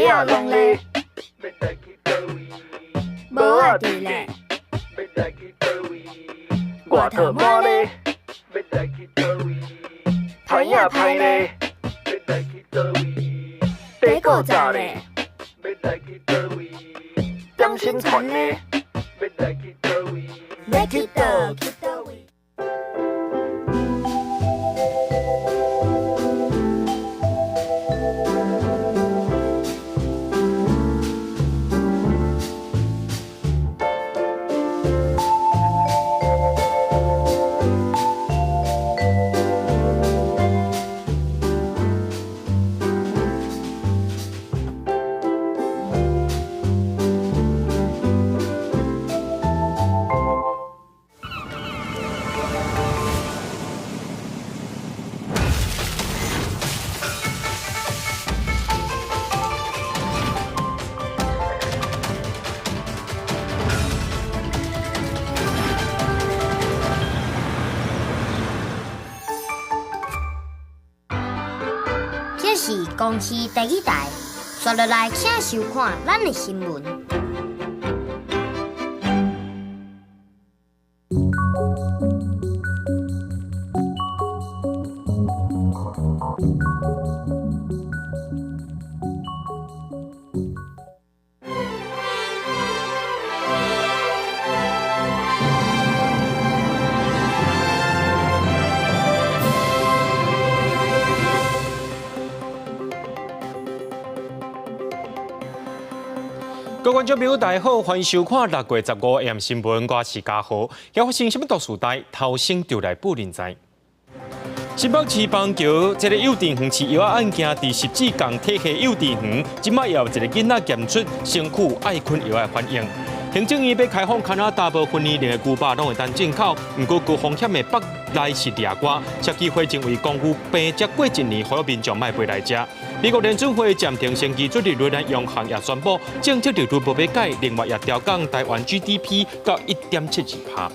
仔攏咧，帽仔佇咧，外套滿咧，歹影歹咧，短褲罩咧，點心團咧，欲去佗去佗位。這是公視第一台，紲落來請收看咱的新聞。各位觀眾朋友，大家好，歡迎收看6月15 AM 新聞，我是嘉豪。今發生什麼大事代？頭先就來報恁知。新北市板橋這個幼稚園飼藥案件，佇十字港體系幼稚園，這擺也有一個囡仔檢出身軀愛坏藥的反應。行政院欲開放加拿大無分年齡的牛肉攏會當進口，毋過高風險的北內是掠歌，社區會認為公牛病才過一年，呼籲民眾莫飛來食。美國聯準會暫停升基準利率，央行也宣布政策利率無欲改，另外也調降台灣 GDP 到1.72%。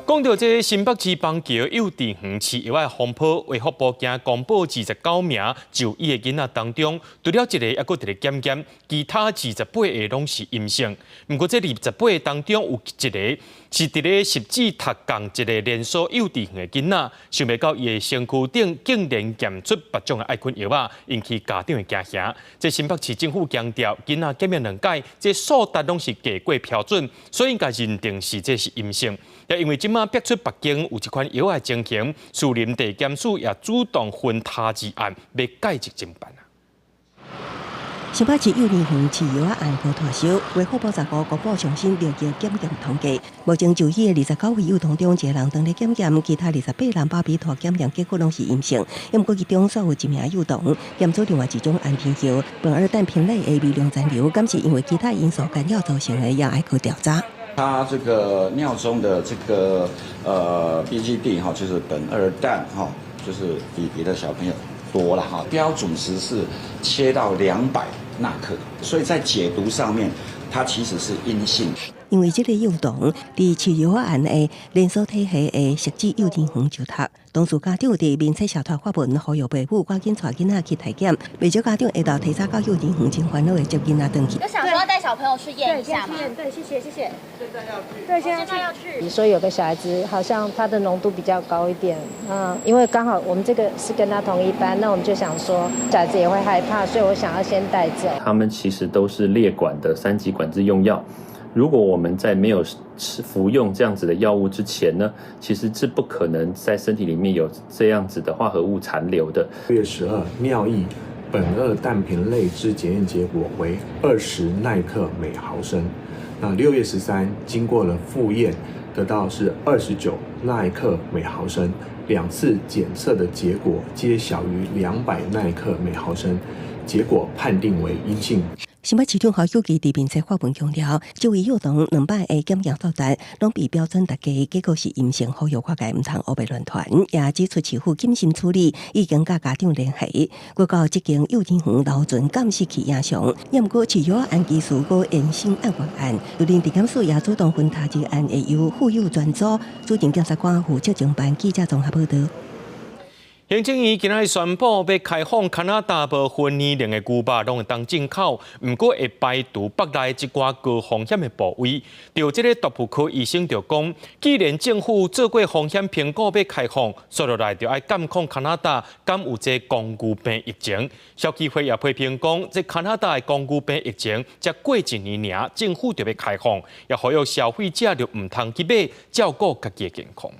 講到這新北市板橋幼稚園飼藥的風波，衛福部今公布29名就醫的囡仔當中，除了一個猶閣佇咧檢驗，其他28個攏是陰性。毋過這28個當中有一個是佇咧汐止讀仝一個連鎖幼稚園的囡仔，想袂到伊的身軀頂竟然檢出別種的愛坏藥仔，引起家長的驚嚇。這新北市政府強調，囡仔檢驗兩擺，這數值攏是低過標準，所以共認定是這是陰性。也因為這馬逼出北京有這款藥的情形，士林地檢署也主動分他治案，欲介入偵辦啊。新北市幼兒園飼藥案予拖燒，衛福部15公布上新尿液檢驗統計，目前就醫的29位幼童中，一個人當咧檢驗，其他28人包庇拖檢驗結果攏是陰性。毋過其中煞有一名幼童檢出另外一種安定藥苯二氮平類的微量殘留，敢是因為其他因素干擾造成的，也愛去調查。他這個尿中的這個BGD 哈，就是苯二氮哈，就是比別的小朋友多了哈。標準值是切到200納克，所以在解讀上面，它其實是陰性。因為這個幼童佇飼藥案的連鎖體系的汐止幼稚園就讀，當事家長佇面冊社團發文呼籲爸母趕緊帶囡仔去體檢，袂少家長下晝提早到幼稚園真煩惱的接囡仔轉去。有想說要帶小朋友去驗一下嗎？對，謝謝謝謝。現在要去。對，現在要去。你說有個小孩子好像他的濃度比較高一點，嗯，因為剛好我們這個是跟他同一班，那我們就想說小孩子也會害怕，所以我想要先帶走。他們其實都是列管的三級管制用藥。如果我們在沒有吃服用這樣子的藥物之前呢，其實是不可能在身體裡面有這樣子的化合物殘留的。6月12，尿液苯二氮平類之檢驗結果為20奈克每毫升。那6月13，經過了複驗，得到是29奈克每毫升，兩次檢測的結果皆小於200奈克每毫升，結果判定為陰性。新北市長侯友宜佇面冊發文強調，這位幼童兩擺的檢驗數值攏比標準達低，結果是陰性，呼籲外界毋通烏白亂傳，也指出市府謹慎處理，已經佮家長聯繫。閣到這間幼稚園留存監視器影像，也毋過飼藥案其實閣延伸案源案，就連地檢署也主動分他這案，會由婦幼專組主任檢察官負責偵辦。記者綜合報道。行政院今仔宣布欲開放加拿大無分年齡的牛肉攏會當進口，毋過會排除腹內一寡高風險的部位。著這个毒婦科醫生就講，既然政府做過風險評估欲開放，煞落來就愛監控加拿大敢有這公牛病疫情。消基會也批評講，這加拿大的公牛病疫情才過一年爾，政府就欲開放，也呼籲消費者就毋通去買，照顧家己的健康。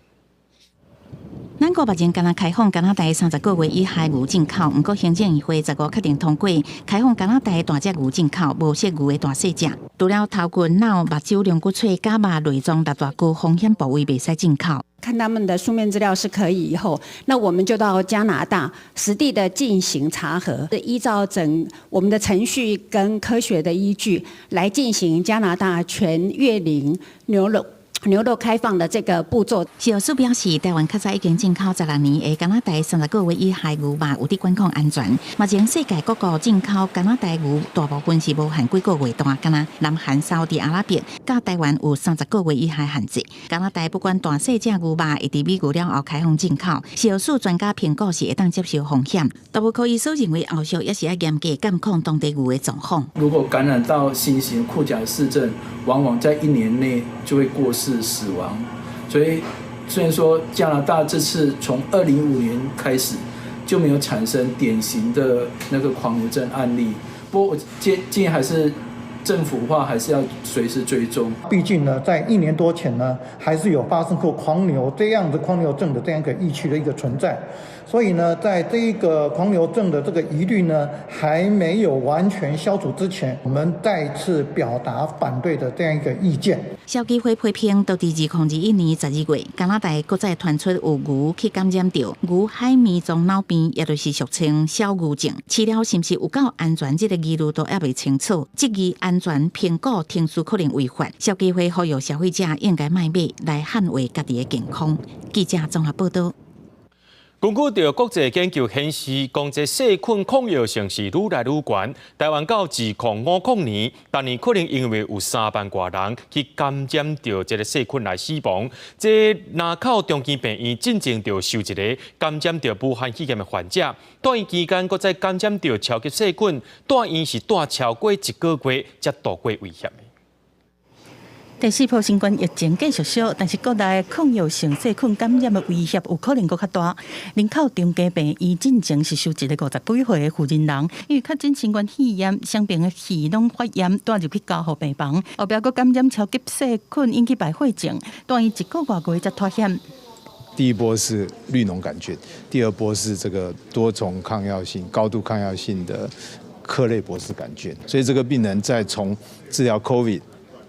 咱國目前敢若開放加拿大30個月以下牛進口，毋過行政院會15確定通過開放加拿大大隻牛進口，無設牛的大細隻。除了頭骨、腦、目睭、龍骨喙、佮肉內臟六大高風險部位袂使進口。看他們的書面資料是可以以後，那我們就到加拿大實地的進行查核，依照整我們的程序跟科學的依據來進行加拿大全月齡牛肉開放的這個步驟。食藥署表示，台灣較早已經進口16年的加拿大30個月以下牛肉有佇管控安全。目前世界各國進口加拿大牛大部分是無限幾個月大，敢若南韓、沙特阿拉伯，佮台灣有三十個月以下限制。加拿大不管大細隻牛肉，會佇美牛了後開放進口。食藥署專家評估是會當接受風險。動物科醫師認為，後續也是愛嚴格監控當地牛的狀況。如果感染到新型庫賈氏症，往往在一年內就會過世死亡，所以雖然說加拿大這次從2015年開始就沒有產生典型的那個狂牛症案例，不過我建議還是政府話還是要隨時追蹤。畢竟呢，在一年多前呢，還是有發生過狂牛這樣子狂牛症的這樣一個疫區的一個存在，所以呢，在這一個狂牛症的這個疑慮呢，還沒有完全消除之前，我們再次表達反對的這樣一個意見。消基會批評，到佇2021年12月，加拿大閣再傳出有牛去感染著牛海綿狀腦病，也就是俗稱小牛症。飼料是毋是有夠安全？這個疑慮都猶未清楚，質疑安全評估程序可能違法。消基會呼籲消費者應該莫買，來捍衛家己的健康。記者綜合報道。根據著國際研究顯示，講這細菌抗藥性是愈來愈懸。台灣到2050年，逐年可能因為有3萬外人去感染著這个細菌來死亡。這林口長庚病院進前就收一个感染著武漢肺炎的患者，住院期間閣再感染著超級細菌，住院是住超過一個月才度過危險。第四波新冠疫情繼續燒，但是國內抗藥性細菌感染的威脅有可能閣較大。林口長庚病院進前是收一个50幾歲的婦人人，因為確診新冠肺炎，雙爿的耳攏發炎，帶入去加護病房，後壁閣感染超級細菌，引起敗血症，住院一個外月才脫險。第一波是綠膿桿菌，第二波是這個多重抗藥性、高度抗藥性的克雷伯氏桿菌，所以這個病人在從治療 COVID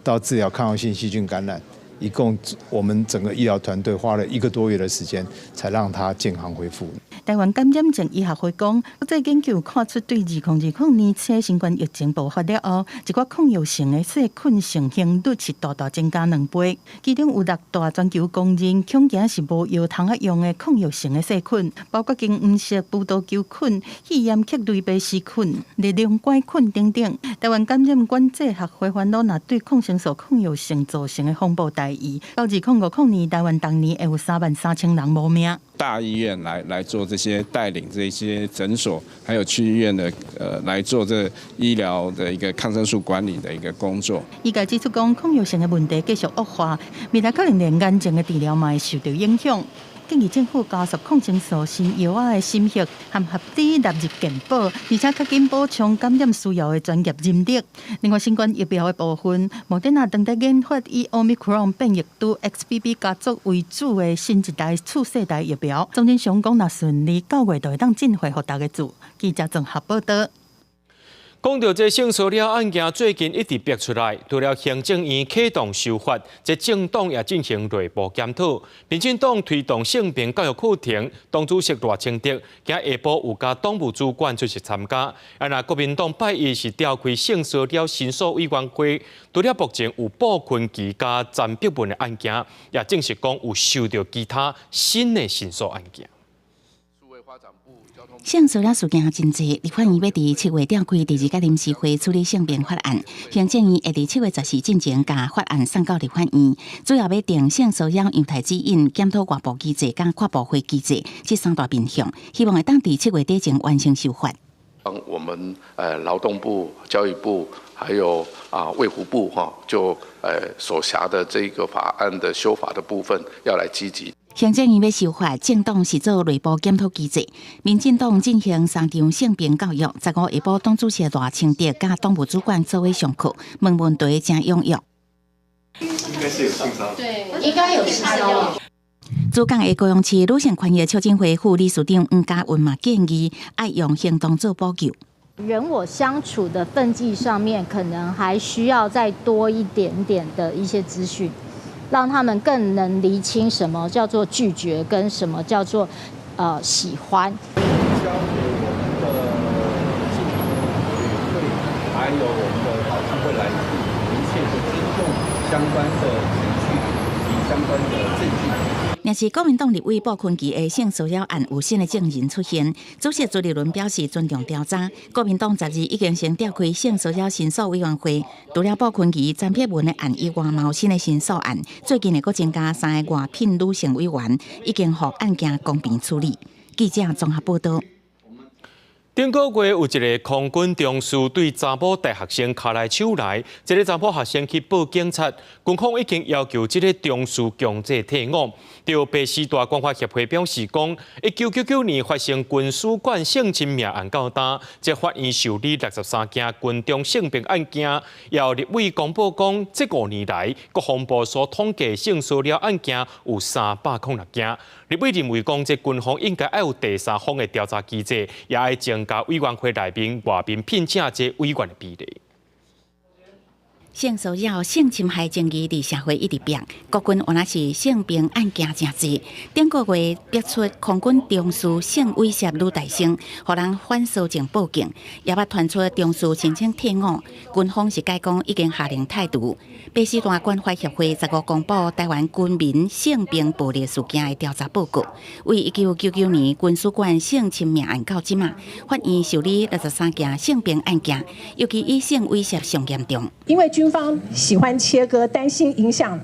到治療抗藥性細菌感染，一共我們整個醫療團隊花了一個多月的時間，才讓他健康恢復。台灣感染症醫學會講，國際研究看出，對2020年初新冠疫情爆發了後，一寡抗藥性的細菌盛行率是大大增加2倍。其中有六大全球公認，恐驚是無藥通仔用的抗藥性的細菌，包括金黃色葡萄球菌、肺炎克雷伯氏菌、綠脓桿菌等等。台灣感染管制學會煩惱，若對抗生素抗藥性造成的風暴大意，到2050年，台灣逐年會有33,000人無命。大醫院來做這些帶領，這些診所，還有區醫院的，來做這醫療的一個抗生素管理的一個工作。醫界指出講，抗藥性的問題繼續惡化，未來可能連癌症的治療嘛會受著影響。建議政府加速抗生素新藥仔的審核和合理納入健保，而且較緊補充感染需要的專業人力。另外，新冠疫苗的部分，莫德納正佇研發以奧密克戎變異株 XBB 家族為主的新一代次世代疫苗。鍾振祥講，若順利，9月就會當進貨予大家注。記者綜合報道。講著這性騷擾案件，最近一直逼出來，除了行政院啟動修法，這政黨也進行內部檢討。民進黨推動性平教育課程，黨主席賴清德今下晡有佮黨務主管出席參加。啊，若國民黨拜一是召開性騷擾申訴委員會，除了目前有布坤琪佮陳碧文的案件，也證實講有收著其他新的申訴案件。性騷擾事件真濟，立法院欲佇7月召開第二屆臨時會處理性平法案，行政院會佇7月14進前共法案送到立法院，主要欲定性騷擾樣態指引、檢討外部機制、佮跨部會機制這三大面向，希望會當佇7月底前完成修法。我們勞動部、教育部，還有衛福部哈，就所轄的這個法案的修法的部分，要來積極。行政院欲修法，政黨是做內部檢討機制，民進黨進行三場性平教育。15下晡黨主席賴清德佮黨務主管做伙上課，問問題誠踴躍。應該是有性騷擾，對，應該有性騷擾。主講的高雄市女性權益促進會副理事長黃嘉雲嘛建議，愛用行動做補救。人我相處的分際上面，可能還需要再多一點點的一些資訊。讓他們更能釐清什麼叫做拒絕，跟什麼叫做喜歡。交給我們的性平委員會，還有我們的勞基會來處理，一切的尊重相關的程序及相關的證據。若是國民黨立委布坤琪的性騷擾案有新的證人出現，主席朱立倫表示尊重調查。國民黨12已經先召開性騷擾申訴委員會，除了布坤琪、詹碧文的案以外，嘛有新的申訴案。最近會閣增加三个外聘女性委員，已經予案件公平處理。記者綜合報道。頂個月有一个空軍中士對查某大學生跤來手來，這个查某學生去報警察，軍方已經要求這个中士強制退伍。著白絲帶關懷協會表示講，1999年發生軍史館性侵命案到今，這法院受理63件軍中性平案件，也有立委公布講，這5年來國防部所統計性騷擾案件有306件。立委認為講，這軍方應該愛有第三方的調查機制，也愛增加委員會內面外面聘請這委員的比例。性騷擾、性侵害爭議佇社會一直變，國軍原來是性平案件誠濟。頂個月逼出空軍中士性猥褻女大生，予人反搜證報警，也捌傳出中士申請退伍，軍方是解講已經下令退除。白絲帶關懷協會15公布台灣軍民性平暴力事件的調查報告，為1999年軍史館性侵命案到這馬，法院受理63件性平案件，尤其以性猥褻上嚴重。因為軍方喜歡切割，擔心影響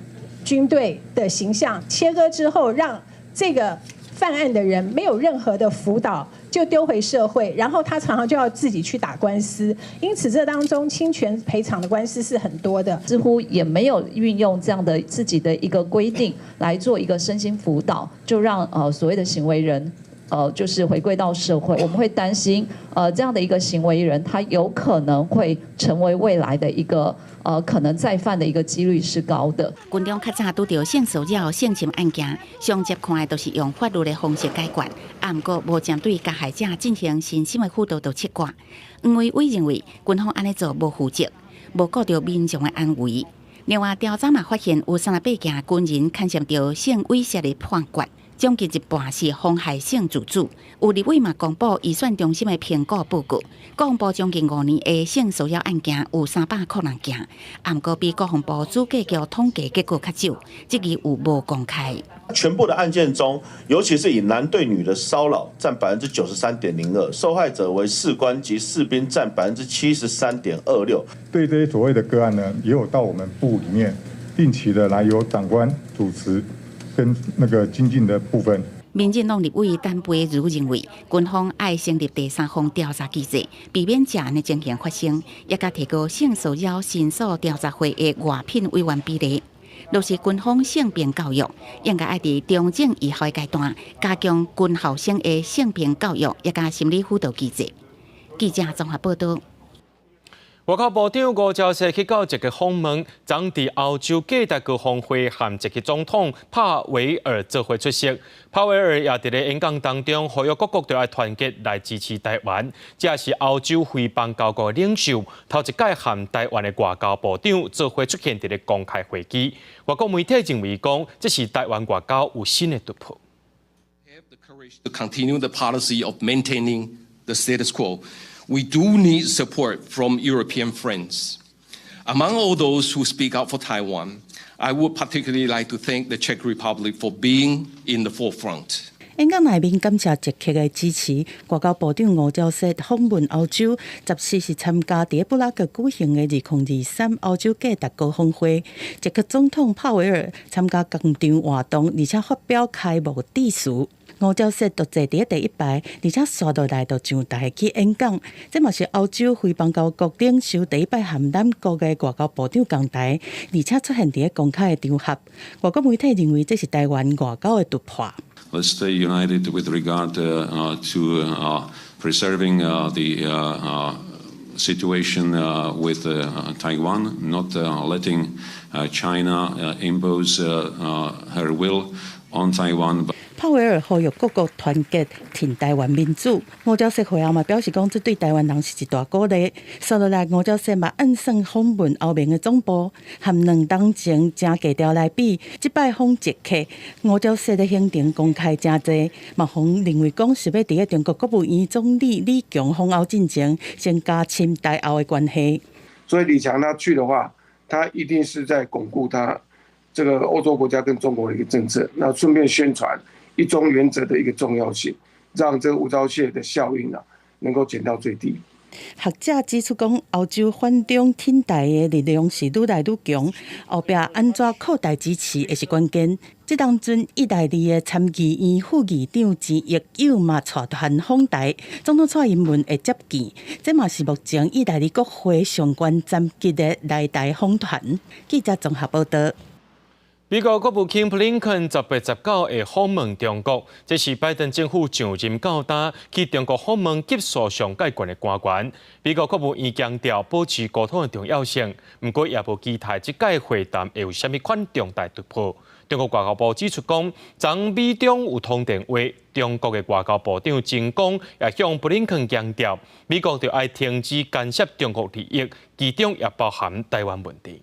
軍隊的形象。切割之後，讓這個犯案的人沒有任何的輔導，就丟回社會，然後他常常就要自己去打官司。因此，這當中侵權賠償的官司是很多的。似乎也沒有運用這樣的自己的一個規定來做一個身心輔導，就讓所謂的行為人就是回歸到社會。我們會擔心這樣的一個行為人，他有可能會成為未來的一個可能再犯的一個幾率是高的。軍中較早拄著性騷擾、性侵案件，上捷看的都是用法律的方式解決，啊，毋過無針對加害者進行身心的輔導就切割。黃偉偉認為軍方按呢做無負責，無顧著民眾的安危。另外調查嘛發現有38件軍人牽涉著性猥褻的判決。將近一半是妨害性自主。有立委嘛公布醫選中心的評估報告，國防部將近5年的性騷擾案件有306件，毋過比國防部主計局統計結果較少，這個有無公開。全部的案件中，尤其是以男對女的騷擾佔93.02%，受害者為士官及士兵佔73.26%。對這些所謂的個案呢，也有到我們部裡面定期的來由長官主持。跟那個精進的部分。民進黨立委陳培儒認為，軍方愛成立第三方調查機制，避免這按的情形發生，也共提高性騷擾申訴調查會的外聘委員比例。落實軍方性平教育，應該愛佇中正以後的階段，加強軍校生的性平教育，也佮心理輔導機制。記者綜合報道。外交部長吳釗燮去到捷克訪問，昨佇歐洲價值高峰會和捷克總統帕維爾做伙出席。帕維爾也佇咧演講當中，呼籲各國著愛團結來支持台灣。這是歐洲非邦交國領袖頭一擺和台灣的外交部長做伙出現佇咧公開會議。外國媒體認為講，這是台灣外交有新的突破。 To continue the policy of maintaining the status quo. We do need support from European friends. Among all those who speak out for Taiwan, I would particularly like to thank the Czech Republic for being in the forefront. 演講內面感謝捷克的支持。外交部長吳釗燮訪問歐洲，14是參加佇布拉格舉行的2023歐洲價值高峰會。捷克總統帕維爾參加同場活動，而且發表開幕致辭。吳釗燮就坐佇第一排，而且紲落來就上台去演講。這嘛是歐洲非邦交國領袖第一擺和咱國的外交部長仝台，而且出現佇公開的場合。外國媒體認為這是台灣外交的突破。 Let's stay united with regard to preserving the situation with Taiwan, not letting China impose her will on Taiwan. 帕維爾呼籲各國團結挺台灣民主。吳釗燮會後嘛表示講，這對台灣人是一大鼓勵。紲落來，吳釗燮嘛按算訪問歐盟的總部，和2冬前誠低調來比，這擺訪捷克，吳釗燮的行程公開誠濟，嘛予人認為講是欲佇中國國務院總理李強訪歐進前，先加深台歐的關係。所以李強他去的話，他一定是在鞏固他這個歐洲國家跟中國的一個政策，那順便宣傳一中原則的一個重要性，讓這個吳釗燮的效應啊能夠減到最低。學者指出，講歐洲反中挺台的力量是愈來愈強，後壁按怎擴大支持會是關鍵。這當陣，義大利的參議院副議長錢益友嘛帶團訪台，總統蔡英文會接見，這嘛是目前義大利國會上懸層級的來台訪團。記者綜合報道。美國國務卿布林肯18、19會訪問中國，這是拜登政府上任到今去中國訪問級數上蓋懸的官員。美國國務院強調保持溝通的重要性，毋過也無期待這擺會談會有啥物款重大突破。中國外交部指出講，昨美中有通電話，中國的外交部長秦剛也向布林肯強調，美國著愛停止干涉中國利益，其中也包含台灣問題。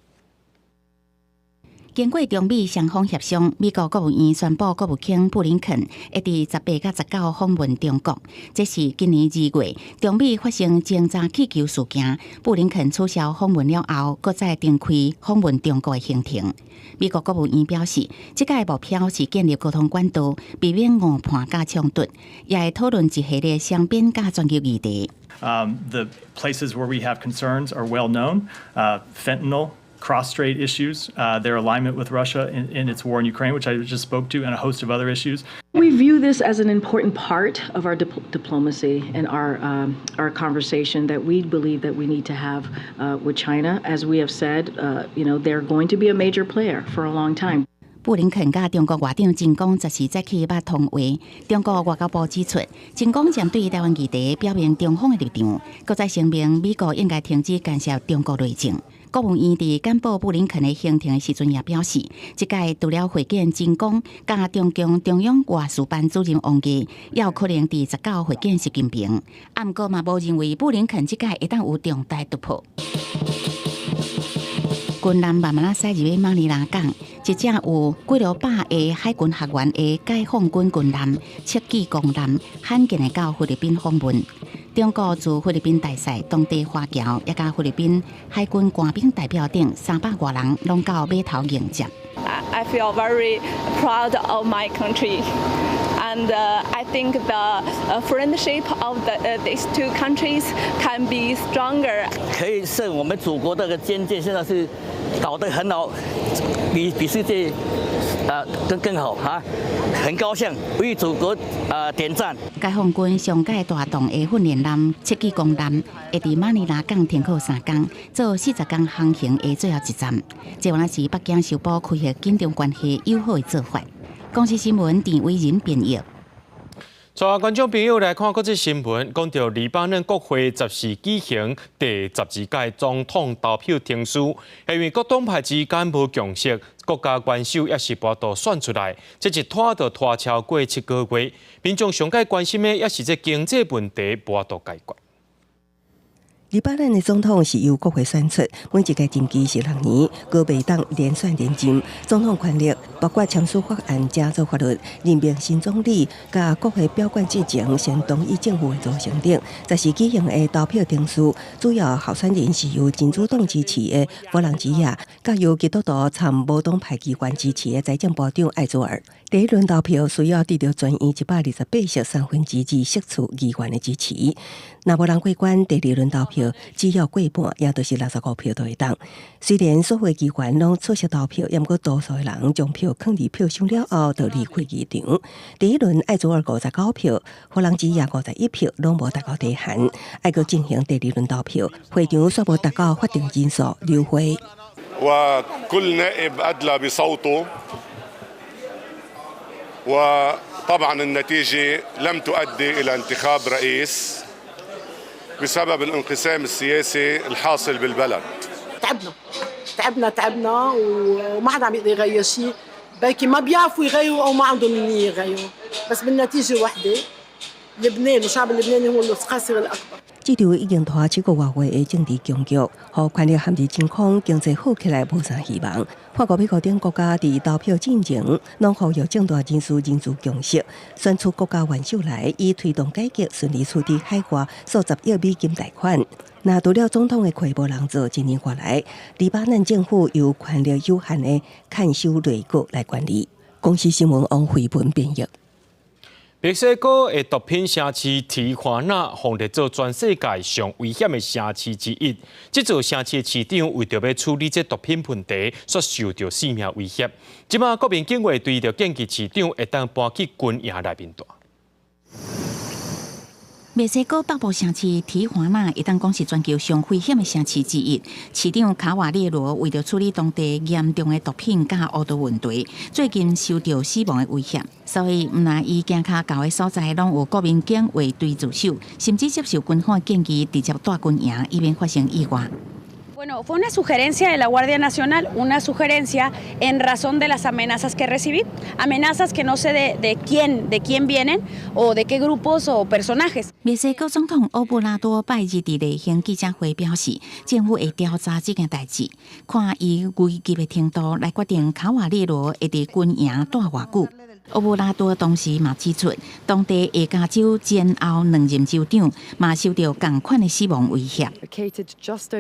經過中美雙方協商，美國國務院宣布，國務卿布林肯會佇18佮19訪問中國。這是今年2月中美發生偵察氣球事件，布林肯取消訪問了後，閣再重開訪問中國的行程。美國國務院表示，這擺目標是建立溝通管道，避免誤判佮衝突，也會討論一系列雙邊佮全球議題。 The places where we have concerns are well known. Fentanyl, cross-strait issues, their alignment with Russia in its war in Ukraine, which I just spoke to, and a host of other issues. We view this as an important part of our diplomacy and our conversation that we believe that we need to have with China. As we have said, they're going to be a major player for a long time. 布林肯佮中國外長秦剛14早起捌通話，中國外交部指出，秦剛針對台灣議題表明中方的立場，閣再聲明美國應該停止干涉中國內政。國務院佇簡報布林肯的行程的時陣也表示，這擺除了會見秦剛、佮中共中央外事辦主任王毅，也有可能佇19會見習近平。啊，毋過嘛無認為布林肯這擺會當有重大突破。軍艦慢慢仔駛入去馬尼拉港，一隻有幾落百个海軍學員的解放軍軍艦戚繼光艦，罕見的到菲律賓訪問。中國駐菲律賓大使、當地華僑，也佮菲律賓海軍官兵代表等300外人，攏到碼頭迎接。 I feel very proud of my country, and I think the friendship of these two countries can be stronger. 可以是我們祖國這個軍艦現在是搞得很好，比世界啊更好啊，很高興為祖國啊點讚。解放軍上蓋大動的訓練艦戚繼光艦，會佇馬尼拉港停靠3工，做40工航行的最後一站。這原來是北京修補開復緊張關係友好的做法。公視新聞鄭偉仁編譯。帶觀眾朋友來看國際新聞，講到黎巴嫩國會14舉行第12屆總統投票程序，因為各黨派之間無共識，國家元首猶是無法度選出來，這一拖就拖超過7個月。民眾上蓋關心的也是這經濟問題無法度解決。黎巴嫩的總統是由國會選出，每一屆任期是6年，閣袂當連選連任。總統權力包括簽署法案、加做法律、任命新總理、佮國會表決之前先同意政府的組成等。14舉行的投票程序，主要候選人是由真主黨支持的弗朗吉亞，佮由基督徒參無黨派議員支持的財政部長艾祖爾。第一輪投票需要得著全院128席2/3席次議員的支持，若無人過關，第二輪投票只要過半，也就是65票就會當。雖然所有議員攏出席投票，毋過多數的人將票囥佇票箱了後，就離開議場。第一輪艾祖爾59票，弗朗基亞51票，攏無達到底限，愛閣進行第二輪投票，會場煞無達到法定人數流會。 وكل نائب أدلى بصوته وطبعا النتيجة لم تؤدي إلى انتخاب رئيس بسبب الانقسام السياسي الحاصل بالبلد. تعبنا تعبنا تعبنا وما حدا عم يقدر يغير شيء، بلكي ما بيعرفوا يغيروا او ما عندهم النية يغيروا، بس بالنتيجة وحدة، لبنان والشعب اللبناني هو الخاسر الأكبر. 這場已經拖七個外月的政治僵局，予權力陷入真空，經濟好起來無啥希望。法國、美國等國家佇投票進前，攏呼籲政壇人士凝聚共識，伸出國家元首來，以推動改革，順利處理海外數十億美金貸款。那除了總統的缺無人做，一年過來，黎巴嫩政府由權力有限的看守內閣來管理。公視新聞王慧文編譯。墨西哥的毒品城市提華納，予列做全世界上危險的城市之一。這座城市的市長為著欲處理這毒品問題，煞受著性命威脅。這馬國民警衛隊就建議市長會當搬去軍營內面蹛。墨西哥北部城市提華納會當講是全球上危險的城市之一。市長卡瓦列羅為著處理當地嚴重的毒品佮烏毒問題，最近受著死亡的威脅，所以毋但伊行跤到的所在，攏有國民警衛隊駐守，甚至接受軍方建議，直接蹛軍營，以免發生意外。 Bueno, fue una sugerencia de la Guardia Nacional, una sugerencia en razón de las amenazas que recibí, amenazas que no sé de quién vienen o de qué grupos o personajes. 墨西哥總統奧布拉多拜日佇例行記者會表示，政府會調查這件代誌，看伊危急的程度來決定卡瓦列羅會佇軍營蹛偌久。奧布拉多同時嘛指出，當地下加州前後兩任州長嘛受著仝款的死亡威脅。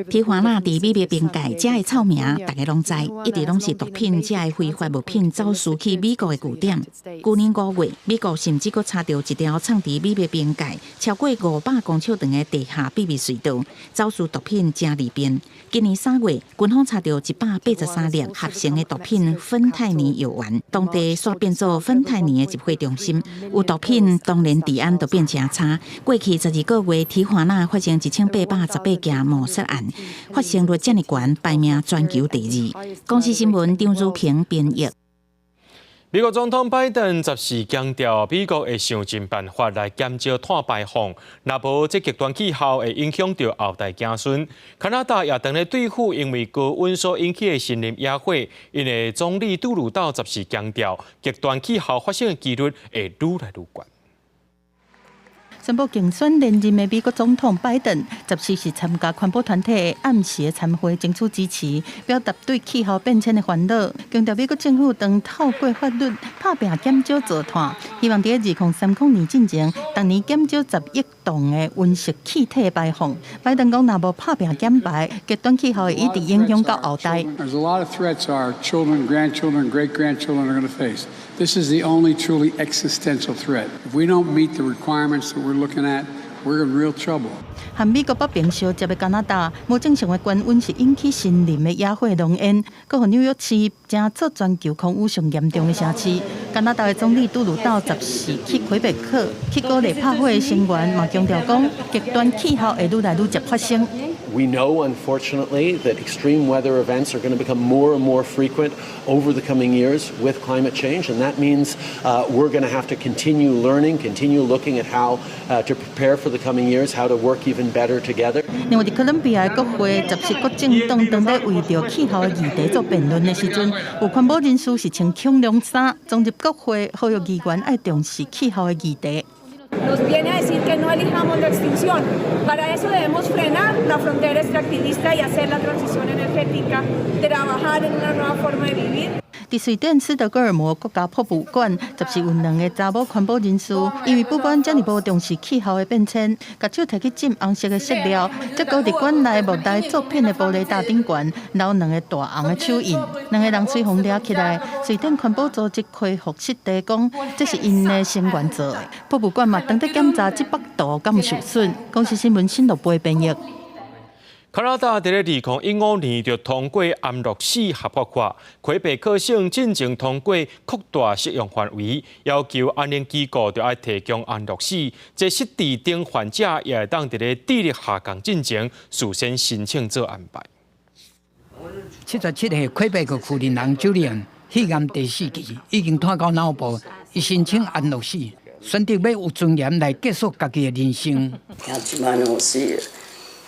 提華納佇美墨邊界，遮的臭名大家攏知，一直攏是毒品遮的非法物品走私去美國的據點。舊年5月，美國甚至閣查著一條藏佇美墨邊界超過500公尺長的地下秘密隧道，走私毒品誠利便。今年3月，軍方查著183粒合成的毒品芬太尼藥丸，當地煞變做芬太尼的集會中心，有毒品當然治安就變誠差。過去12個月，提華納發生1818件謀殺案，發生率遮爾懸，排名全球第二。公視新聞張如平編譯。美國總統拜登14強調，美國會想盡辦法來減少碳排放，若無這極端氣候會影響著後代子孫。加拿大也當咧對付因為高溫所引起的森林野火，𪜶的總理杜魯道14強調，極端氣候發生的幾率會愈來愈懸。宣布競選連任的美國總統拜登，14是參加環保團體暗時的餐會，爭取支持，表達對氣候變遷的煩惱，強調美國政府當透過法律拍拚減少造碳，希望佇2030年進前，逐年減少10億噸的溫室氣體排放。拜登講，若無拍拚減排，極端氣候會一直影響到後代。 There's a lot of threats our children, grandchildren, great grandchildren are going to face. This is the only truly existential threat. If we don't meet the requirements that we're looking at, we're in real trouble. 和美國北邊相接的加拿大，無正常的高溫是引起森林的野火濃煙，閣予紐約市成做全球空污上嚴重的城市。加拿大的總理杜魯道14去魁北克去鼓勵拍火的成員，嘛強調講，極端氣候會愈來愈捷發生。 We know, unfortunately, that extreme weather events are going to become more and more frequent over the coming years with climate change, and that means we're going to have to continue learning, continue looking at how to prepare for the coming years, how to work even better together. 另外，佇哥倫比亞的國會14各政黨當咧為著氣候的議題做辯論的時陣，有環保人士是穿恐龍衫，衝入國會，呼籲議員愛重視氣候的議題。 Nos viene a decir que no elijamos la extinción. Para eso debemos frenar la frontera extractivista y hacer la transición energética, trabajar en una nueva forma de vivir. 佇瑞典斯德哥爾摩國家博物館，十四有兩个查某環保人士，因為不滿遮爾無重視氣候的變遷，共手提去浸紅色的色料，結果佇館內莫大作品的玻璃罩頂懸，留兩个大紅的手印。兩个人隨予掠起來，瑞典環保組織恢復濕地講，這是𪜶的成員做的。博物館嘛，當咧檢查這幅圖敢有受損。公視新聞新羅貝編譯。加拿大佇咧2015年就通過安樂死合法化，魁北克省進前通過擴大適用範圍，要求安寧機構就愛提供安樂死，這失智症患者也會當佇咧智力下降進前事先申請做安排。77歲魁北克婦人人九年肺癌第四期，已經拖到腦部，伊申請安樂死，選擇欲有尊嚴來結束家己的人生。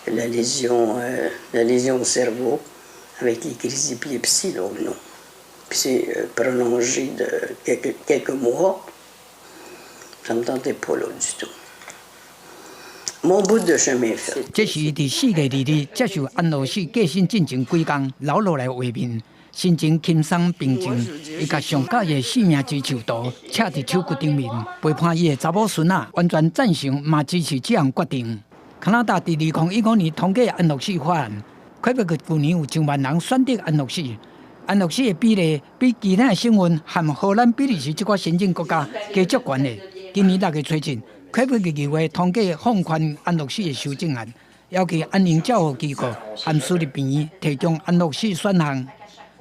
La lésion au cerveau avec les crises d'épilepsie, donc non. Puis c'est prolongé de quelques mois. Ça me tentait pas là du tout. Mon bout de chemin fait. 這是伊佇4月2日接受安樂死過身進前幾工留落來畫面，神情輕鬆平靜。伊共上佮意的生命之樹圖刺佇手骨頂面，陪伴伊的查某孫仔完全贊成，嘛支持這項決定。加拿大佇2015年通過安樂死法案，魁北克舊年有上萬人選擇安樂死。安樂死的比例比其他省份和荷蘭、比利時這寡先進國家加足懸的。今年6月初七，魁北克議會通過放寬安樂死的修正案，要求安寧照護機構和私立病院提供安樂死選項，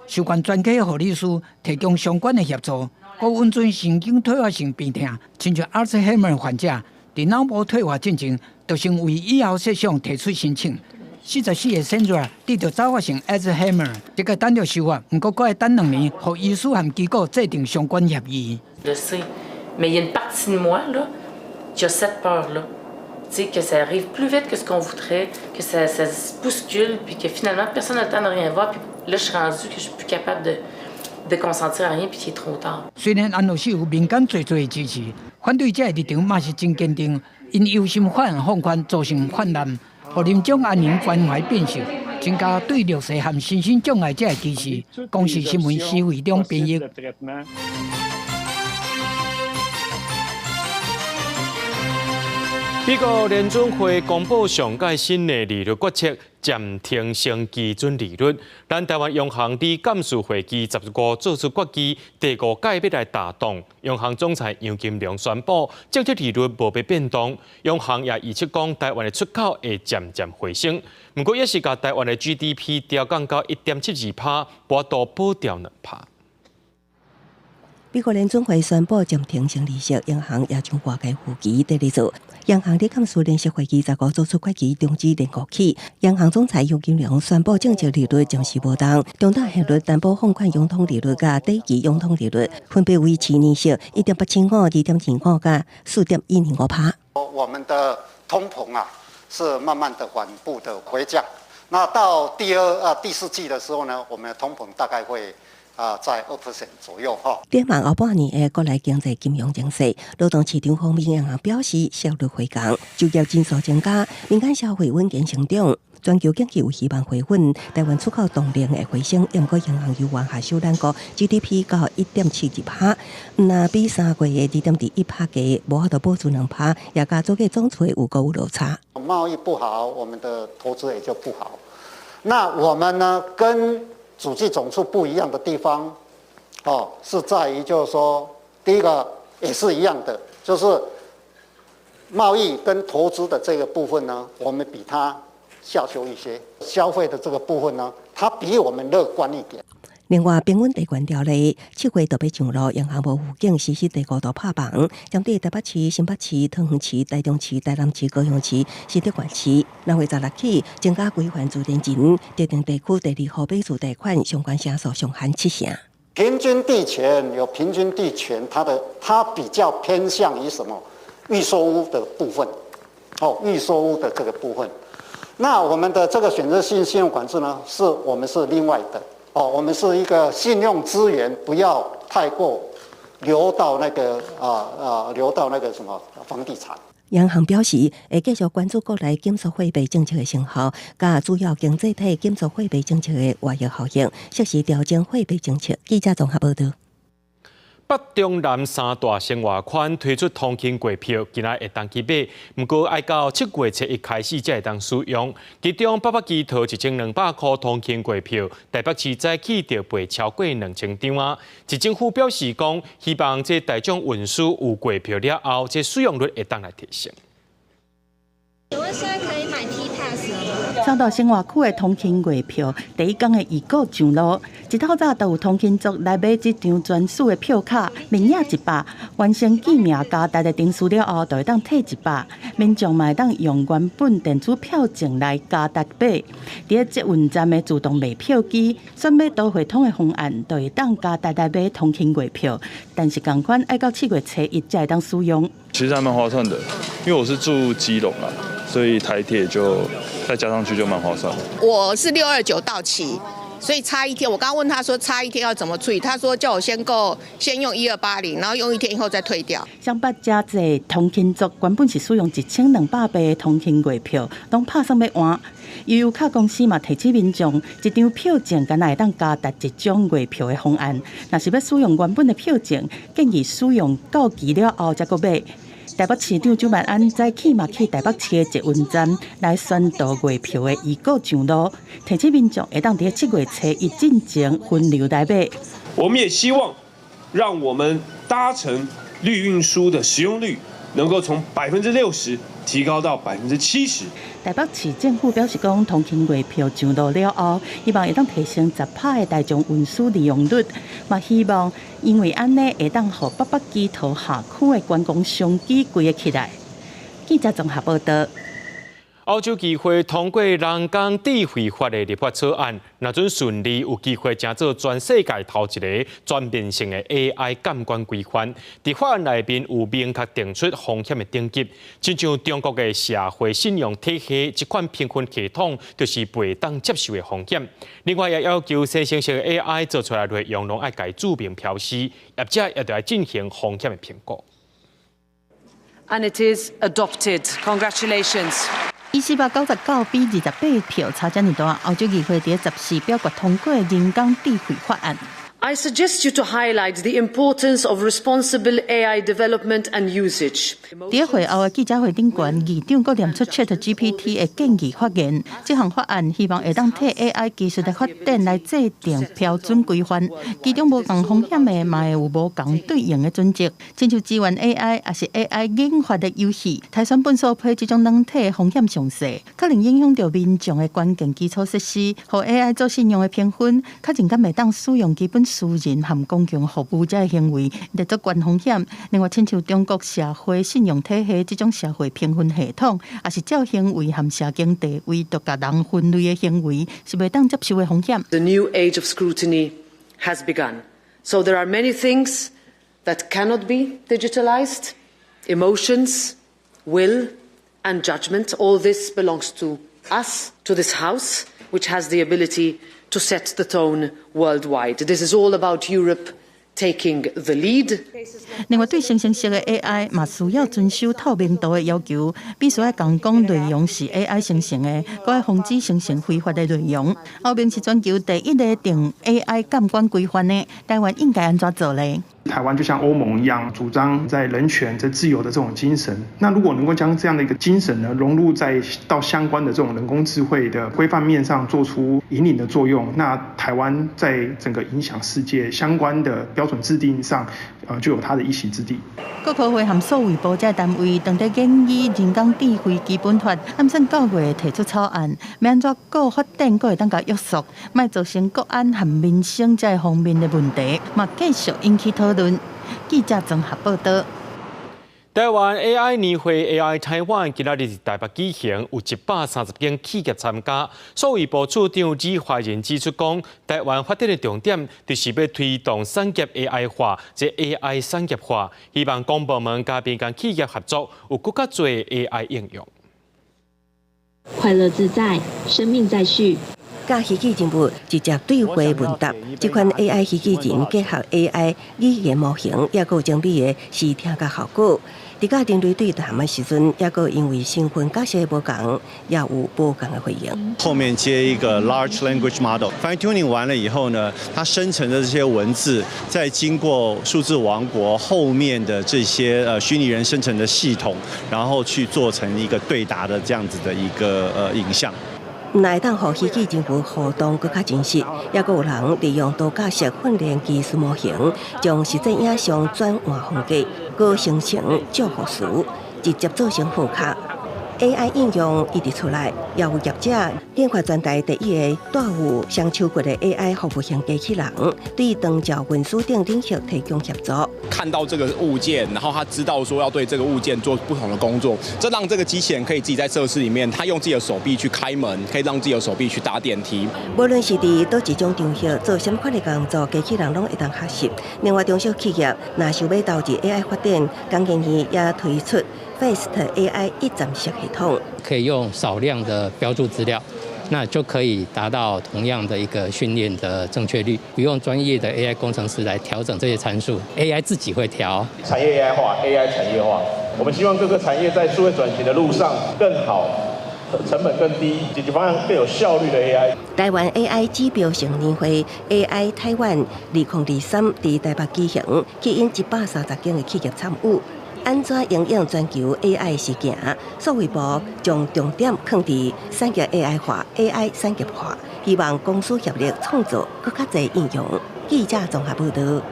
授權專科護理師提供相關的協助，閣允准神經退化性病痛，親像阿爾茨海默患者，佇腦部退化進前，就先為以後設想提出申請。44歲 Sandra 得著早發性阿爾茨海默，這個等著修法，毋過閣愛等兩年，予醫師和機構制定相關協議。 Je sais, mais il y a une partie de moi là qui a cette peur-là, tu sais, que ça arrive plus vite que ce qu'on voudrait, que ça se bouscule, puis que finalement personne n'a le temps de rien voir, puis là je suis rendue que je suis plus capable de consentir à rien, puis qu'il est trop tard. 雖然安樂死有民間濟濟的支持，反對者的立場嘛是真堅定，𪜶憂心法案放寬造成泛濫，予臨終安寧關懷變色，增加對弱勢和身心障礙者的歧視。公視新聞施偉中編譯。美國聯準會公布上屆新的利率決策，暫停升基準利率。咱台灣央行佇監事會議15做出決議，第五屆欲來打動。央行總裁楊金龍宣布，政策利率無欲變動。央行也預測講，台灣的出口會漸漸回升。毋過，也是共台灣的 GDP 調降到1.72%，無法度保掉2%。美國聯準會宣布暫停升利息，央行也將外界預期佇咧做。央行佇監事聯席會議15做出決議，終止連五起。央行總裁楊金龍宣布政策利率暫時無動，重大現率擔保放款融通利率佮短期融通利率分別維持年息1.875、2.25佮4.125%。我們的通膨啊，是慢慢的緩步的回降。那到第二啊第四季的時候呢，我們的通膨大概會在2% 左右哈。展望後半年的國內經濟金融情勢，勞動市場方面，央行表示失業率回降，就業人數增加，民間消費穩健成長，全球經濟有希望回穩，台灣出口動能會回升。毋過央行猶原下修咱國 GDP 到1.72%，若比3月的2.21%低，無法度保住2%，也佮做個總數有閣有落差。貿易不好，我們的投資也就不好。那我們呢，跟主計總處不一樣的地方，哦，是在於就是說，第一個也是一樣的，就是貿易跟投資的這個部分呢，我們比它下修一些；消費的這個部分呢，它比我們樂觀一點。另外，平穩地權條例7月就欲上路，央行無預警實施第五度拍房，針對台北市、新北市、桃園市、台中市、台南市、高雄市、新竹縣市，6月16起增加歸還自然人特定地區第二號買厝貸款相關成數上限7成。平均地權有平均地權，它比較偏向於什麼？預售屋的部分，哦，預售屋的這個部分。那我們的這個選擇性信用管制呢，是我們是另外的。哦，我們是一個信用資源，不要太過流到那個什麼房地產。央行表示，會繼續關注國內緊縮貨幣政策的成效，佮主要經濟體緊縮貨幣政策的外溢效應，適時調整貨幣政策。記者綜合報導。北中南三大生活圈推出通勤月票，今仔會當去買，毋過愛到7月初一開始才會當使用。其中北北基桃1200箍通勤月票，台北市早起就賣超過2000張啊。市政府表示講，希望這大眾運輸有月票了後，這使用率會當來提升。請問現在可以買 T Pass 了嗎？三大生活區的通勤月票，第一工的預購上路，一透早就有通勤族來買這張專屬的票卡，面額100，完成記名加值的程序了後，就會當退100。民眾嘛會當用原本電子票證來加值買。佇咧捷運站的自動賣票機，選買都會通的方案，就會當加值來買通勤月票。但是仝款愛到7月初一才會當使用。其實還蠻划算的，因為我是住基隆啊，所以台鐵就再加上去就蠻划算的。我是629到期，所以差一天。我剛剛問他說差一天要怎麼處理，他說叫我先購，先用1280，然後用一天以後再退掉。雙北遮濟通勤族原本是使用1200的通勤月票，攏拍算欲換。悠遊卡公司嘛提醒民眾，一張票證敢若會當加值一張月票的方案。若是欲使用原本的票證，建議使用到期了後才閣買。台北市長蔣萬安早起嘛去台北市的捷運站來宣導月票的預購上路，提醒民眾會當佇7月初一進前分流來買。我們也希望讓我們搭乘綠運輸的使用率能夠從60%提高到70%。台北市政府表示講，通勤月票上路了後，希望會當提升10%的大眾運輸利用率，嘛希望因為按呢會當予北北基桃下區的觀光商機規个起來。記者綜合報導。歐洲議會通過人工智慧法的立法草案，若準順利，有機會成做全世界頭一个全面性的 AI 監管規範。佇法案內面有明確定出風險的等級，親像中國的社會信用體系這款評分系統，就是袂當接受的風險。另外，也要求生成式 AI 做出來內容，攏愛共註明標示，業者也著愛進行風險的評估。 And it is adopted. Congratulations. 以499比28票差遮爾大，歐洲議會佇14表決通過人工智慧法案。 I suggest you to highlight the importance of responsible AI development and usage. 佇會後的記者會頂懸，議長閣念出 ChatGPT 的建議發言。這項法案希望會當替 AI 技術的發展來制定標準規範，其中無仝風險的，嘛會有無仝對應的準則。親像支援 AI，抑是 AI 研發的遊戲，篩選糞埽批這種軟體風險上細，可能影響著民眾的關鍵基礎設施，予 AI 做信用的評分，確認敢會當使用基本私人和公共服務這个行為，列做懸風險。另外，親像中國社會信用體系這種社會評分系統，抑是照行為和社經地位獨共人分類的行為，是袂當接受的風險。 The new age of scrutiny has begun. So there are many things that cannot be digitalized. Emotions, will and judgment. All this belongs to us, to this house, which has the ability to set the tone worldwide. This is all about Europe taking the lead. 另外，對生成式的 AI 嘛需要遵守透明度的要求，必須愛共講內容是 AI 生成的，閣愛防止生成非法的內容。歐盟是全球第一个定 AI 監管規範的，台灣應該按怎做咧？台灣就像歐盟一樣，主張在人權、在自由的這種精神。那如果能夠將這樣的一個精神呢，融入在到相關的這種人工智慧的規範面上，做出引領的作用，那台灣在整個影響世界相關的標準制定上，就有它的一席之地。國科會和數位部這單位當咧研擬人工智慧基本法，按算9月提出草案，欲按怎顧發展，閣會當共約束，莫造成國安和民生這方面的問題，嘛繼續引起討論。記者綜合報導。台灣 AI 年會 AI 台灣今仔日佇台北舉行，有130間企業參加。數位部處長李懷仁指出講，台灣發展的重點就是欲推動產業 AI 化，這 AI 產業化，希望公部門佮民間企業合作，有閣較濟 AI 應用。快樂自在，生命再續。佮虛擬人物直接對話問答，這款 AI 虛擬人結合 AI 語言模型，抑閣有精美的視聽覺效果。佇佮人類對談的時陣，抑閣因為身份角色無仝，也有無仝的回應。後面接一個 large language model，fine tuning 完了以後呢，它生成的這些文字，再經過數字王國後面的這些虛擬人生成的系統，然後去做成一個對答的這樣子的一個影像。毋但會當予虛擬人物互動閣較真實，抑閣有人利用多角色訓練技術模型，將實際影像轉換風格，閣生成祝福詞，直接做成賀卡。AI 應用一直出來，也有業者研發全台第一个帶有雙手骨的 AI 服務型機器人，對長照運輸等領域提供協助。看到這個物件，然後他知道說要對這個物件做不同的工作，這讓這個機器人可以自己在設施裡面，他用自己的手臂去開門，可以讓自己的手臂去搭電梯。無論是佇佗一種場合做啥物款的工作，機器人攏會當學習。另外，中小企業若想欲投入 AI 發展，工研院也推出 Fast AI 一站式系統，可以用少量的標註資料，那就可以達到同樣的一個訓練的正確率，不用專業的 AI 工程師來調整這些參數，AI 自己會調。產業 AI 化，AI 產業化，我們希望各個產業在數位轉型的路上更好，成本更低，解決方案更有效率的 AI。台灣 AI 指標性年會 AI 台灣2023佇台北舉行，吸引130間的企業參與。按怎應用全球 AI 事件，數位部將重點放佇產業 AI 化、AI 產業化，希望公私協力創造閣較濟應用。記者綜合報導。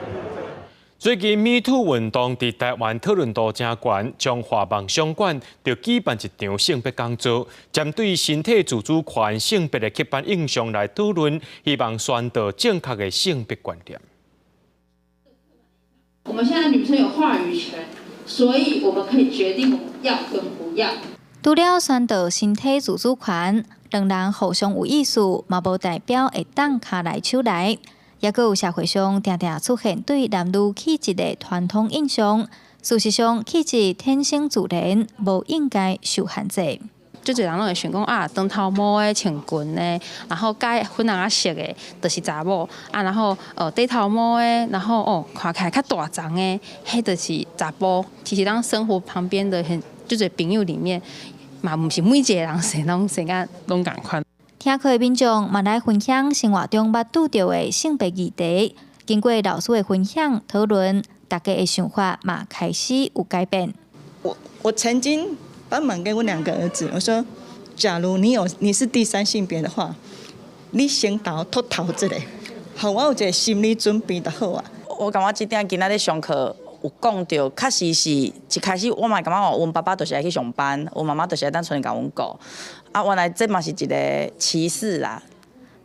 最近 Me Too 運動佇台灣討論度誠懸，彰化夢想館就舉辦一場性別講座，針對身體自主權、性別的刻板印象來討論，希望宣導正確的性別觀念。我們現在女生有話語權。所以我們可以決定我們要跟不要。除了宣導身體自主權，兩人互相有意思，嘛無代表會當跤來手來。抑閣有社會上定定出現對男女氣質的傳統印象，事實上氣質天生自然，無應該受限制。足濟人攏會想講啊，長頭毛的穿裙的，然後佮粉紅仔色的，就是查某啊，然後短頭毛的，然後哦看起來較大叢的，彼就是查埔。其實咱生活旁邊的很足濟朋友裡面，嘛毋是每一個人生攏生甲攏仝款。聽課的民眾嘛來分享生活中捌拄著的性別議題，經過老師的分享討論，大家的想法嘛開始有改變。我曾經幫忙給我兩個兒子，我說：假如你是第三性別的話，你先頭禿頭一下，予我有一個心理準備就好啊。我感覺這點今仔日上課有講著，確實是一開始我嘛感覺阮爸爸就是愛去上班，阮媽媽就是愛佇厝裡共阮顧。啊，原來這嘛是一個歧視啦。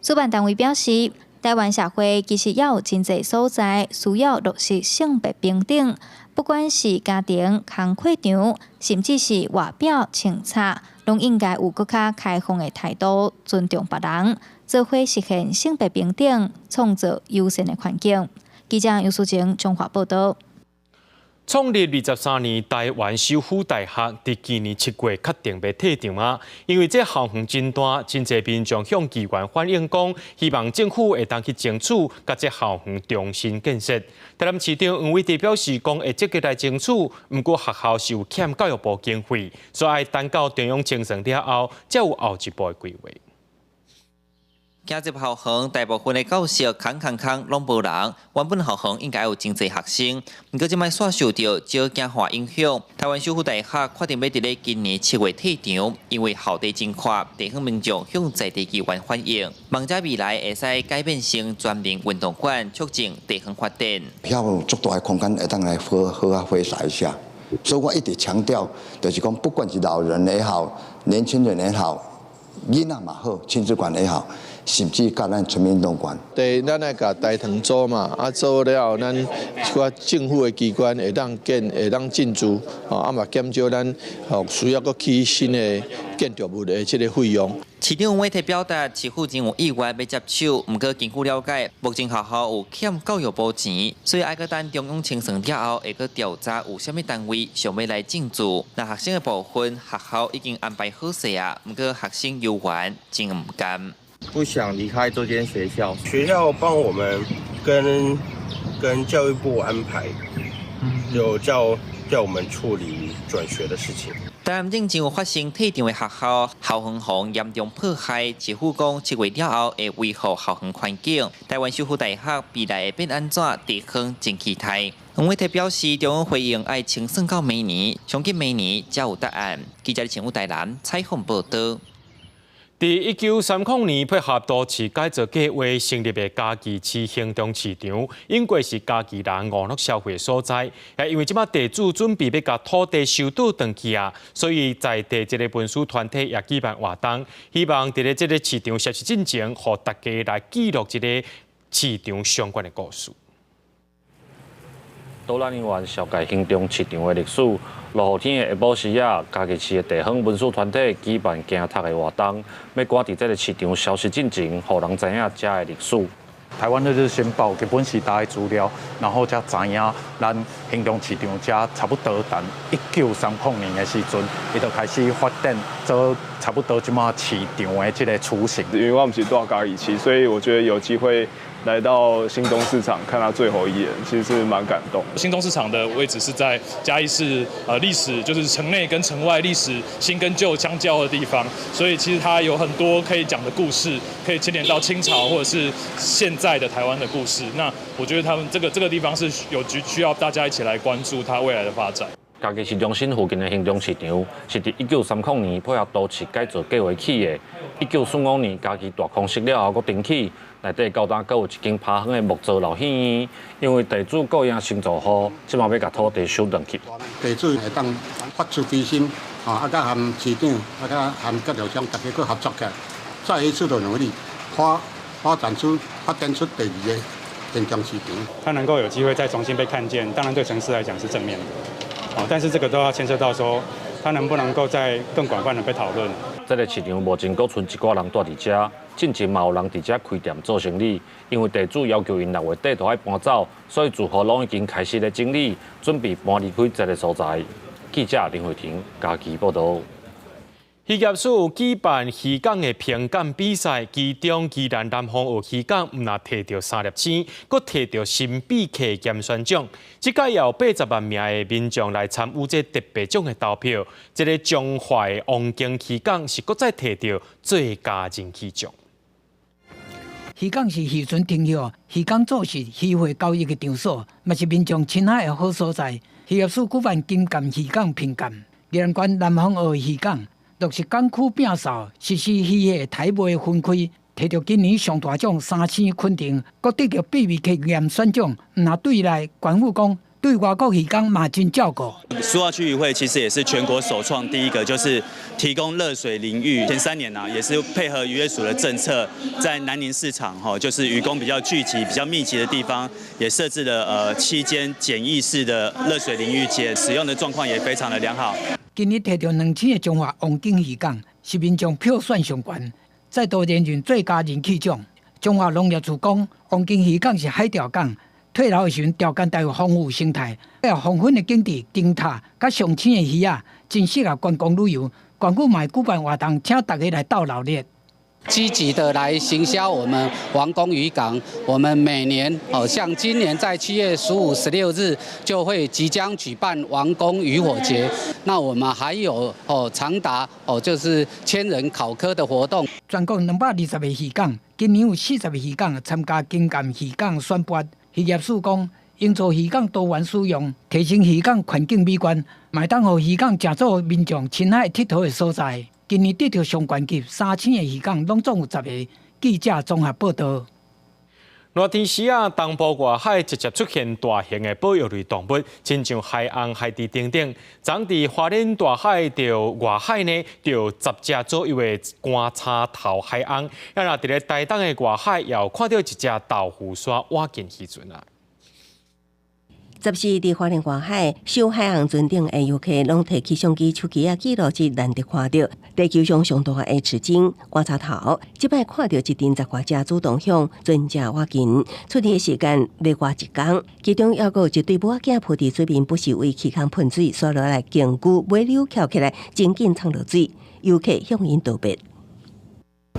主辦單位表示，台灣社會其實猶有真濟所在需要落實性別平等，不管是家庭、工課場，甚至是外表穿插，攏應該有閣較開放的態度，尊重別人，做伙實現性別平等，創造友善的環境。記者尤淑靜彰化報導。創立23年，台灣首府大學佇今年7月確定欲退場啊！因為這校園真大，真濟民眾向議員反映講，希望政府會當去爭取，共這校園重新建設。台南市長黃偉哲表示，講會積極來爭取，毋過學校是有欠教育部經費，所以愛等到中央清算了後，才有後一步的規劃。行入校園，大部分的教室空空空，攏無人。原本校園應該有真濟學生，毋過這擺煞受著少子化影響。台灣首府大學確定欲佇咧今年7月退場，因為校地真闊，地方民眾向在地議員反映，望遮未來會使改變成全民運動館，促進地方發展。遐有足大的空間會當來好好仔揮灑一下，所以我一直強調，就是講不管是老人也好，年輕人也好，囡仔嘛好，親子館也好。甚至佮咱全民運動館。第一，咱愛共大堂租嘛，啊租了後，咱一寡政府的機關會當建，會當進駐，啊嘛減少咱需要閣起新的建築物的這个費用。市長黃偉哲表達，市府真有意願欲接手，毋過根據了解，目前學校有欠教育部錢，所以愛閣等中央清算了後，會閣調查有啥物單位想欲來進駐。若學生的部分，學校已經安排好勢啊，毋過學生猶原真毋甘。不想離開這間學校，學校幫我們跟教育部安排，有叫叫我們處理轉學的事情。台南進前有發生退場的學校校園予嚴重破壞，市府講7月了後會維護校園環境。台灣守護大學未來會變按怎，地方真期待。黃偉哲表示，中央回應愛清算到明年，上緊明年才有答案。記者陳武台南採訪報導。佇1930年配合都市改造計劃成立的嘉義市興中市場，應過是嘉義人娛樂消費所在。也因為這擺地主準備欲共土地收倒轉去啊，所以在地這个文書團體也舉辦活動，希望佇咧這个市場消失進前，予大家來記錄這个市場相關的故事。導覽員紹介興中市場的歷史。落雨天的下晡時仔，嘉義市的地方文史團體舉辦行讀的活動，欲趕佇這个市場消失進前，予人知影遮的歷史。台灣的日新報基本時代的資料，然後才知影咱興中市場遮差不多佇1930年的時陣，伊就開始發展做差不多這馬市場的這个雛形。因為我毋是住嘉義市，所以我覺得有機會來到興中市場看他最後一眼，其實是蠻感動。興中市場的位置是在嘉義市，歷史就是城內跟城外歷史新跟舊相交的地方，所以其實它有很多可以講的故事，可以牽連到清朝或者是現在的台灣的故事。那我覺得他們這個地方是有需要大家一起來關注它未來的發展。嘉義市中心附近的興中市場是佇1930年配合都市改造計劃起的。1945年嘉義大空襲了後，閣重起。內底到今閣有一間拍園的木造老戲院，因為地主顧贏新造戶，這馬欲共土地收轉去。地主會當發出悲心，啊，佮和市長，啊，佮和建築商大家閣合作起來，再一次的努力，發展出第二个興中市場。它能夠有機會再重新被看見，當然對城市來講是正面的。哦，但是這個都要牽涉到說，它能不能夠再更廣泛的被討論。這个市場目前閣賰一寡人蹛佇遮，進前嘛有人佇遮開店做生意。因為地主要求𪜶6月底就愛搬走，所以住戶攏已經開始咧整理，準備搬離開這个所在。記者林慧婷嘉義報導。漁業署舉辦漁港的評鑑比賽，其中宜蘭南風澳漁港毋但提著三粒星，閣提著神秘客嚴選獎。這屆有80萬名的民眾來參與這特別獎的投票。這个彰化的王功漁港是閣再提著最佳人氣獎。漁港是漁船停歇、漁港做事、漁貨交易的場所，嘛是民眾親愛的好所在。漁業署舉辦金鑑漁港評鑑，宜蘭縣南風澳漁港落實港區摒掃，實施漁貨刣賣分開，提著今年上大獎三星肯定，閣得著秘密客嚴選獎。毋但對內縣府講，對外國漁港嘛真照顧。蘇澳區漁會其實也是全國首創第一個，就是提供熱水淋浴。前3年啊，也是配合漁業署的政策，在南寧市場哈，就是漁工比較聚集、比較密集的地方，也設置了7間簡易式的熱水淋浴間，使用的狀況也非常的良好。今年提著兩星的彰化王景漁港是民眾票選上懸，再度連任最佳人氣獎。彰化農業處講，王景漁港是海釣港，退流的時陣潮間帶有豐富生態，還有黃昏的景致、燈塔，佮上青的魚仔，真適合觀光旅遊。縣府嘛會舉辦活動，請大家來鬥鬧熱。積極的來行銷我們王功漁港。我們每年哦，像今年在7月15、16日就會即將舉辦王功漁火節。那我們還有哦長達哦就是千人烤蚵的活動。全國220个漁港，今年有40个漁港參加金鑑漁港選拔。漁業署講，營造漁港多元使用，提升漁港環境美觀，嘛會當予漁港誠做民眾親愛𨑨迌的所在。今年得著上懸級三星的漁港，攏總有10个。記者綜合報導。熱天時啊，東部外海直接出現大型的保育類動物，親像海鰪、海雉等等。昨佇花蓮大海著外海呢，就10隻左右的竿叉頭海鰪。啊，若佇咧台東的外海，也有看著一隻豆腐山倚近漁船啊。 14佇花蓮外海，守海鰪船頂的遊客攏提起相機、手機仔記錄，這難得看著地球上上大的赤鯨竿叉頭。這擺看著一陣10外隻主動向船隻倚近，出去的時間袂偌一工，其中猶閣有一對母仔囝浮佇水面，不時為起空噴水，煞落來蠄蟝尾溜翹起來，真緊衝落水，遊客向𪜶道別。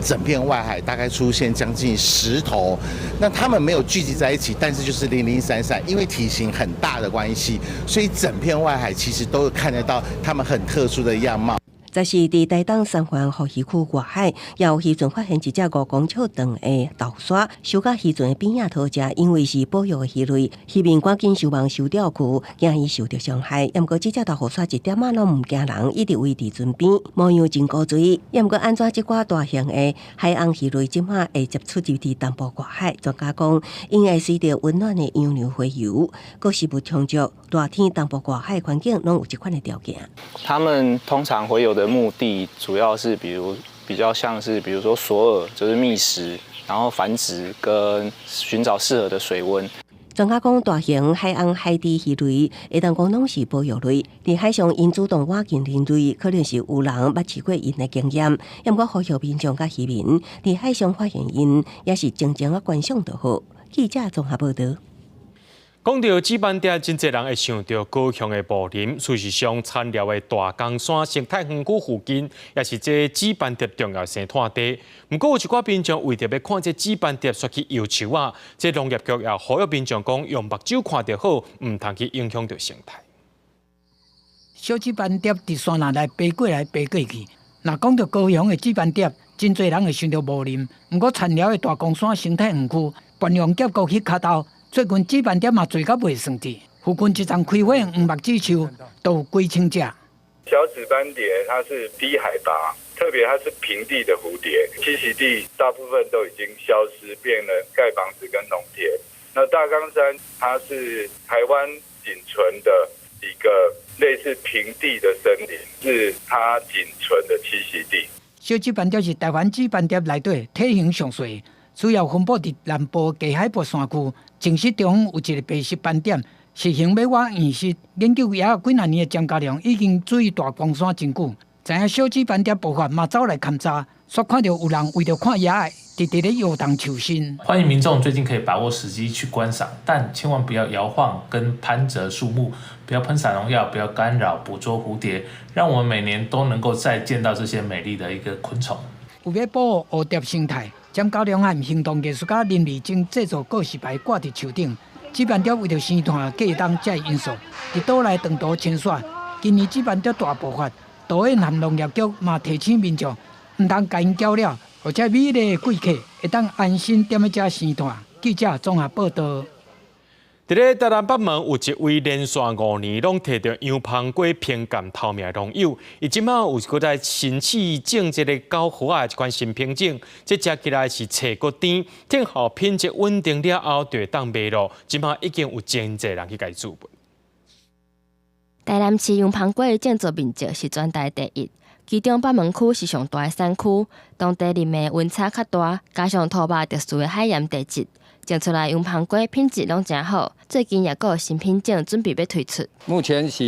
整片外海大概出現將近10頭，那它們沒有聚集在一起，但是就是零零散散，因為體型很大的關係，所以整片外海其實都看得到它們很特殊的樣貌。這是佇台東三環護漁區外海，也有漁船發現一隻5公尺長的豆沙，收甲漁船的邊仔討食，因為是保育的魚類，漁民趕緊收網收釣具，驚伊受著傷害。毋過這隻豆腐鯊一點仔攏毋驚人，一直圍佇船邊，模樣真古錐。毋過按怎這寡大型的海洋魚類這馬會接觸入佇東部外海？專家講，𪜶會隨著溫暖的洋流洄游，閣食物充足，熱天東部外海環境攏有這款的條件。他們通常洄游的目的主要是，比如比較像是，比如說索饵，就是覓食，然後繁殖跟尋找適合的水溫。專家講，大型海洋海底魚類會當講攏是保育類，佇海上𪜶主動倚近人類，可能是有人捌飼過𪜶的經驗。毋過呼籲民眾佮漁民佇海上發現𪜶，也是靜靜仔觀賞就好。記者綜合報導。講到紫斑蝶，真濟人會想著高雄的霧林。事實上，田寮的大岡山生態園區附近，也是這紫斑蝶重要生態地。毋過有一寡民眾為著欲看這紫斑蝶，煞去搖樹仔，這農業局也呼籲民眾講，用目睭看就好，毋通去影響著生態。小紫斑蝶佇山林內飛過來飛過去。若講著高雄的紫斑蝶，真濟人會想著霧林。毋過田寮的大岡山生態園區，魃雁峽谷彼跤頭。最近紫斑蝶嘛濟甲袂算得，附近一叢開花的黃目子樹都有幾千隻。小紫斑蝶它是低海拔，特別它是平地的蝴蝶，棲息地大部分都已經消失，變了蓋房子跟農田。那大岡山它是台灣僅存的一個類似平地的森林，是它僅存的棲息地。小紫斑蝶是台灣紫斑蝶內底體型上細，主要分布佇南部低海拔山區。證實中有一個白色斑點，是形欲倚黃色。研究也有幾若年的張家良已經注意大岡山真久，知影小紫斑蝶爆發嘛走來勘查，煞看著有人為著看蛾仔，直直咧搖動樹身。歡迎民眾最近可以把握時機去觀賞，但千萬不要搖晃跟攀折樹木，不要噴灑農藥，不要干擾捕捉蝴蝶，讓我們每年都能夠再見到這些美麗的一個昆蟲。為欲保護蝴蝶生態，詹家良和行動藝術家林麗珍製作告示牌掛佇樹頂。紫斑蝶為著生態過冬這個因素，佇島內長途遷徙。今年紫斑蝶大爆發，導演和農業局嘛提醒民眾，毋通共𪜶攪擾，予這美麗的貴客會當安心踮咧遮生態。記者綜合報導。佇咧台南北門有一位連續5年攏提著洋芳瓜評鑑頭名的農友，伊這馬有閣在新試種這个九號仔的一款新品種，這食起來是脆閣甜，等候品質穩定了後就會當賣囉。這馬已經有真濟人去共伊注文。台南市洋芳瓜的種植面積是全台第一，其中北門區是上大的產區，當地日暝溫差較大，加上土壤特殊的海鹽地質。種出來洋芳瓜品質攏誠好，最近也閣有新品種準備欲推出。目前是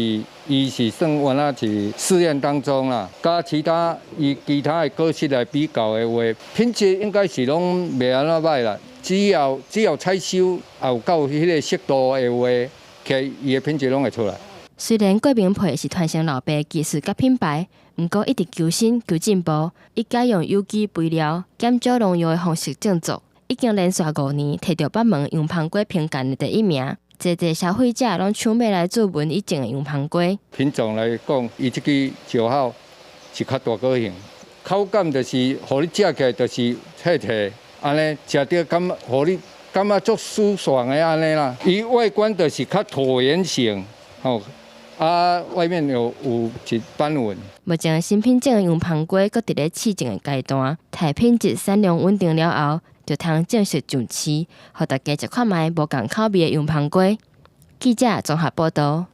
伊是算原來是試驗當中啦，佮其他以其他的果實來比較的話，品質應該是攏袂按怎䆀啦。只要採收也有夠彼个速度的話，其實伊的品質攏會出來。雖然郭明培是傳承老爸技術佮品牌，毋過一直求新求進步，伊改用有機肥料、減少農藥的方式種植。已經連續5年提著北門洋芳瓜評鑑的第一名，濟濟消費者攏搶欲來注文伊種的洋芳瓜。品種來講，伊這支9號是較大果型，口感就是，予你食起來就是脆脆，按呢食著感覺，予你感覺足舒爽的按呢啦。伊外觀就是較橢圓形，吼，啊，外面有一斑紋。目前新品種的洋芳瓜閣佇咧試種的階段，待品質產量穩定了後，就通正式上市，予大家食看覓無仝口味的洋芳瓜。記者綜合報導。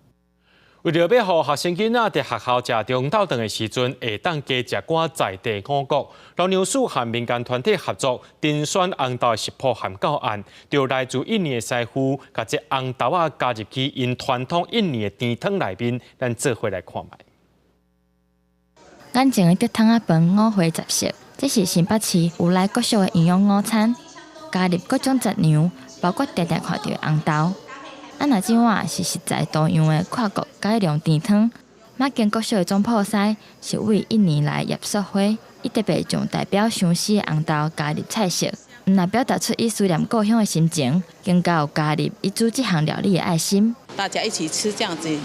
為著欲予學生囡仔佇學校食中晝頓的時陣，會當加食寡在地五穀。農糧署和民間團體合作，甄選紅豆食譜和教案，就來自印尼的師傅，共這紅豆仔加入去𪜶傳統印尼的甜湯內面，咱做伙來看覓。眼前的竹筒仔飯五花雜色，這是新北市烏來國小的營養午餐，加入各種雜糧，包括定定看著的紅豆。啊，若這碗是食材多樣的跨國改良甜湯，馬經國小的總鋪師是為印尼來葉淑花，伊特別將代表相思的紅豆加入菜色，毋但表達出伊思念故鄉的心情，更加有加入伊煮這項料理的愛心。大家一起吃這樣子，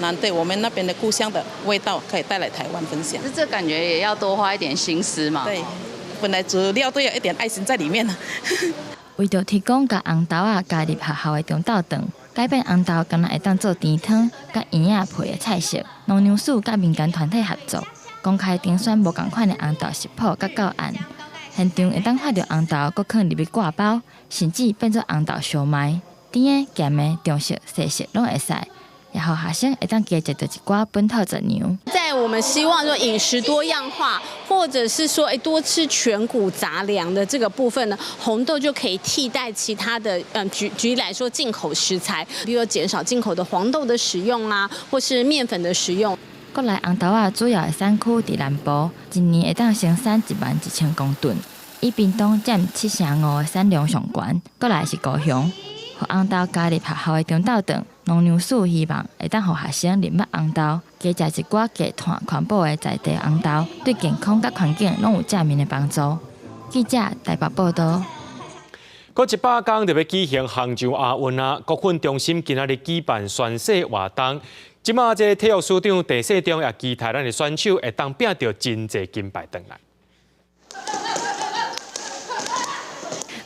難得我們那邊的故鄉的味道可以帶來台灣分享。這感覺也要多花一點心思嘛。對，本來煮料都有一點愛心在裡面。為著提供共紅豆仔加入學校的中晝頓，改變紅豆敢若會當做甜湯、佮圓仔配的菜色。農糧署佮民間團體合作，公開甄選無仝款的紅豆食譜佮教案，現場會當看著紅豆閣囥入去掛包，甚至變做紅豆燒賣，甜的、鹹的、中式、西式攏會使，也予學生會當加食著一寡本土雜糧。在我們希望說飲食多樣化，或者是說多吃全穀雜糧的這個部分呢，紅豆就可以替代其他的，舉例來說進口食材，比如說減少進口的黃豆的使用啊，或是麵粉的使用。國內紅豆仔主要的產區佇南部，一年會當生產11,000公噸，以屏東佔75%的產量上懸。過來是高雄，予紅豆加入學校的中晝頓，農糧署希望會當予學生認捌紅豆，加食一寡低碳環保的在地紅豆，對健康佮環境攏有正面的幫助。記者台北報道。閣100天就欲舉行杭州亞運啊！國訓中心今仔日舉辦宣誓活動。這馬這體育署長鄭世忠也期待咱的選手會當拚著真濟金牌轉來。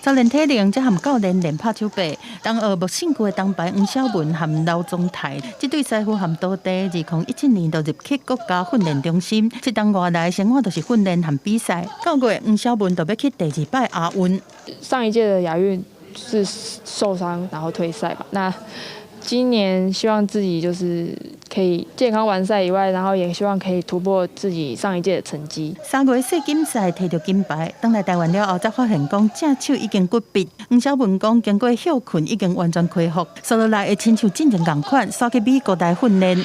操練體能，才和教練練拍手臂。東奧無勝負的銅牌黃筱雯和劉宗泰，這對師傅和徒弟，2017年就入去國家訓練中心。這冬外來生活就是訓練和比賽。9月黃筱雯就欲去第二擺亞運。上一屆的亞運是受傷然後退賽嘛，那今年希望自己就是可以健康完賽以外，然後也希望可以突破自己上一屆的成績。3月世錦賽摕著金牌，轉來台灣了後，才發現講正手已經骨折。黃筱雯講，經過休睏已經完全恢復，紲落來會親像進前仝款，煞去美國來訓練。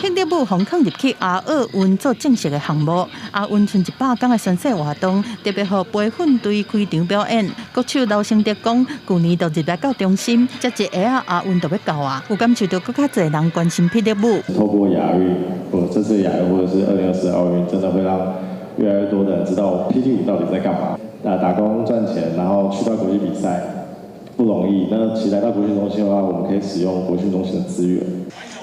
霹靂舞予囥入去亞奧運做正式的項目，亞運賰100天的宣誓活動，特別予培訓隊開場表演。國手劉成德講，舊年就入來到中心，這一下仔亞運就欲到啊，有感受著閣較濟人關心霹靂舞。透過亞運，或這次亞運，或者是2024奧運，真的會讓越來越多的人知道霹靂舞到底在幹嘛。那打工賺錢，然後去到國際比賽不容易。那其實來到國訓中心的話，我們可以使用國訓中心的資源。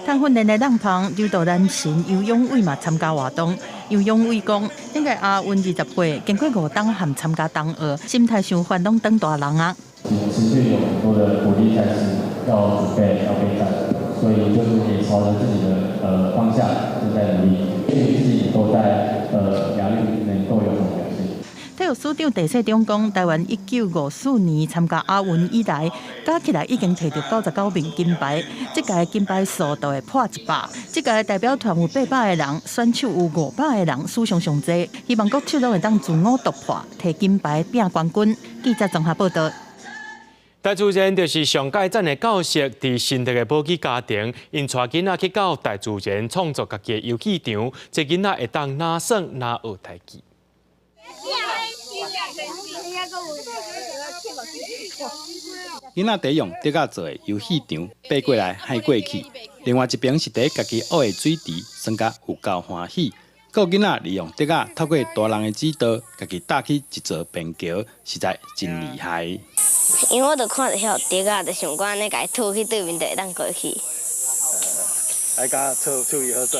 通訓練的浪旁，柔道男神游泳偉嘛參加活動。游泳偉講，頂屆亞運20歲，經過5冬和參加冬奧，心態想法攏當大人啊。持續有很多的國際賽事要準備，要備戰，所以就是也朝着自己的方向正在努力，希望自己都在亞運能夠有所表現。體育署長鄭世忠講，台灣1954年參加亞運以來，加起來已經摕著99面金牌，這屆金牌數就會破100。這屆代表團有800個人，選手有500個人，史上上濟。希望國手攏會當自我突破，摕金牌拼冠軍。記者綜合報道。大自然就是上蓋讚的教室，佇新竹的寶基家庭，𪜶帶囡仔去到大自然創造家己的遊戲場，這囡仔會當若耍若學台語。囡仔佇用竹仔做的遊戲場，爬過來海過去；另外一邊是佇家己挖的水池，耍甲有夠歡喜。閣有囡仔利用竹仔，透過大人的指導，家己搭起一座便橋，實在真厲害。因為我就看著遐竹仔，就想講按呢共伊吐去對面就會當過去。來共吐吐伊好耍。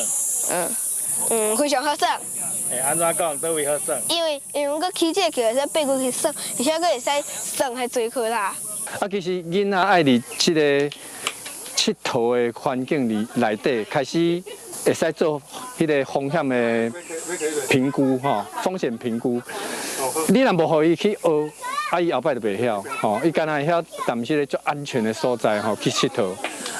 嗯，非常好耍。會按怎講？佗位好耍？因為阮閣起這個橋會使爬過去耍，而且閣會使耍彼水窟啦。啊，其實囡仔愛佇這個𨑨迌的環境裡內底，開始會使做彼個風險的評估，吼，風險評估。你若無予伊去學，啊，伊後擺就袂曉，吼，伊敢若會曉踮這個足安全的所在，吼，去𨑨迌。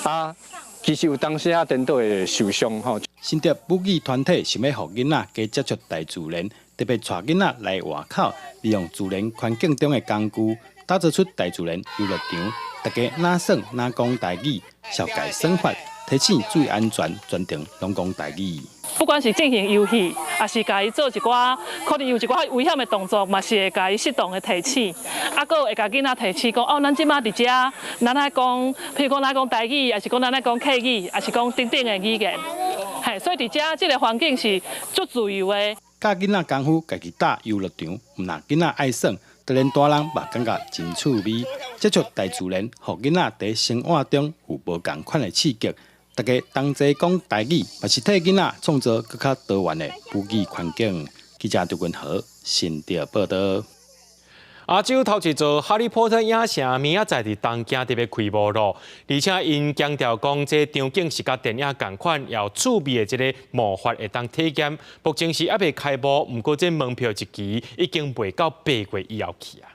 啊，其實有當時仔顛倒會受傷，吼。新竹舞藝團體想欲予囡仔加接觸大自然，特別帶囡仔來外口，利用自然環境中的工具，打造出大自然遊樂場。大家若耍若講台語，紹介耍法，提醒注意安全，全程攏講台語。不管是進行遊戲，抑是共伊做一寡可能有一寡危險的動作，嘛是會共伊適當的提醒。啊，閣會共囡仔提醒講，哦，咱這馬佇遮，咱愛講，譬如講咱講台語，抑是講咱愛講客語，抑是講等等的語言。嘿，所以佇遮這个環境是足自由的。教囡仔功夫，家己搭遊樂場，毋但囡仔愛耍，就連大人嘛感覺真趣味。接觸大自然，予囡仔佇生活中有無仝款的刺激。大家同齊講台語，嘛是替囡仔創造閣較多元的母語環境。記者張君豪新竹報導。亞洲頭一座哈利波特影城，明仔載佇東京特別開幕囉，而且𪜶強調講，這場景是佮電影仝款，有趣味的這个魔法會當體驗。目前是猶未開幕，毋過這門票一期已經賣到8月以後去啊。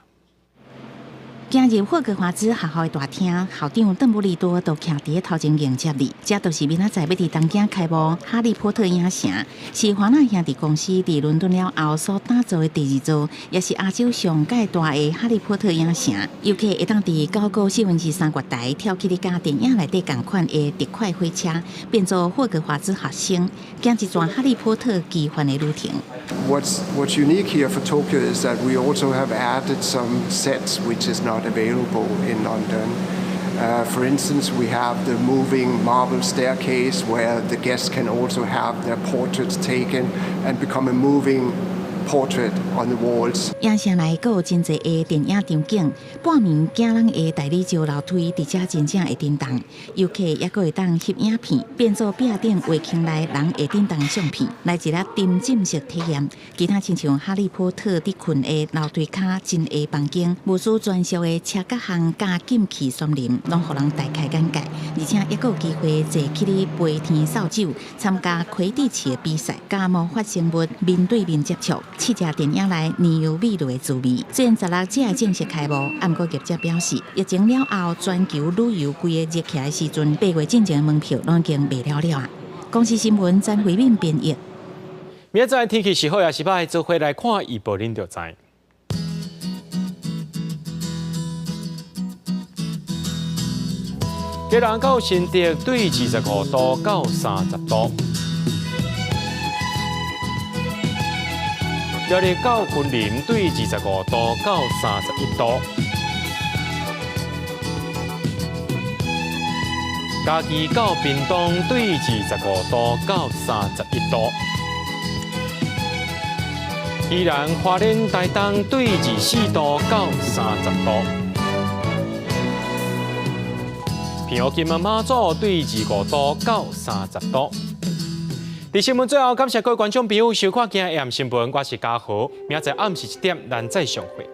行入霍格華茲學校的大廳，校長鄧布利多都徛佇咧頭前迎接你。這就是明仔載欲佇東京開幕哈利波特影城，是華納兄弟公司佇倫敦了後所打造的第二座，也是亞洲上蓋大的哈利波特影城。遊客會當佇9.3/4月台跳起咧佮電影內底仝款的特快火車，變做霍格華茲學生，行一轉哈利波特奇幻的旅程。 What's unique here for Tokyo is that we also have added some sets which is not available in London. For instance, we have the moving marble staircase where the guests can also have their portraits taken and become a moving portrait on the walls. 影城內閣有真濟个電影場景，半暝驚人的大理石樓梯，佇遮真正會振動。遊客猶閣會當翕影片，變做壁頂畫框內人會振動相片，來一个沉浸式體驗。其他親像哈利波特佇睏的樓梯跤真的房間，巫師專屬的車角巷佮禁忌森林，攏予人大開眼界。而且猶閣有機會坐起咧飛天掃帚，參加魁地奇的比賽，佮魔法生物面對面接觸。試食電影內奶油美味的滋味。雖然16才會正式開幕，毋過業者表示，疫情了後全球旅遊規个熱起來的時陣，8月進前的門票攏已經賣了了啊！公視新聞詹慧敏編譯。明仔載天氣是好抑是䆀，做伙來看預報，恁就知。基隆到新竹對25度到30度。苗栗到雲林對25度到31度，嘉義到屏東對25度到31度，宜蘭花蓮台東對24度到30度，澎湖金門馬祖對25度到30度。佇新聞最後，感謝各位觀眾朋友收看今日的新聞，我是嘉豪，明仔載暗時7點，咱再相會。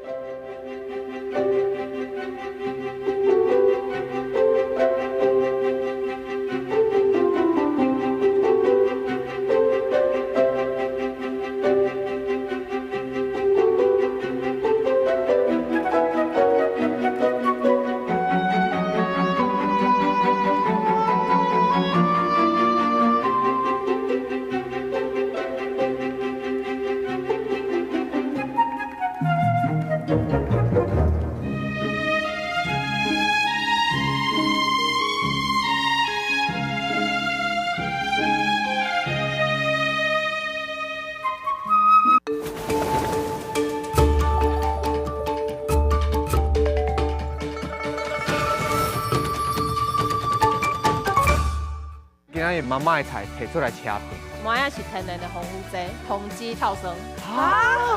今仔日媽媽的菜提出來車。糜仔是天然的防腐劑，防止臭酸。啊！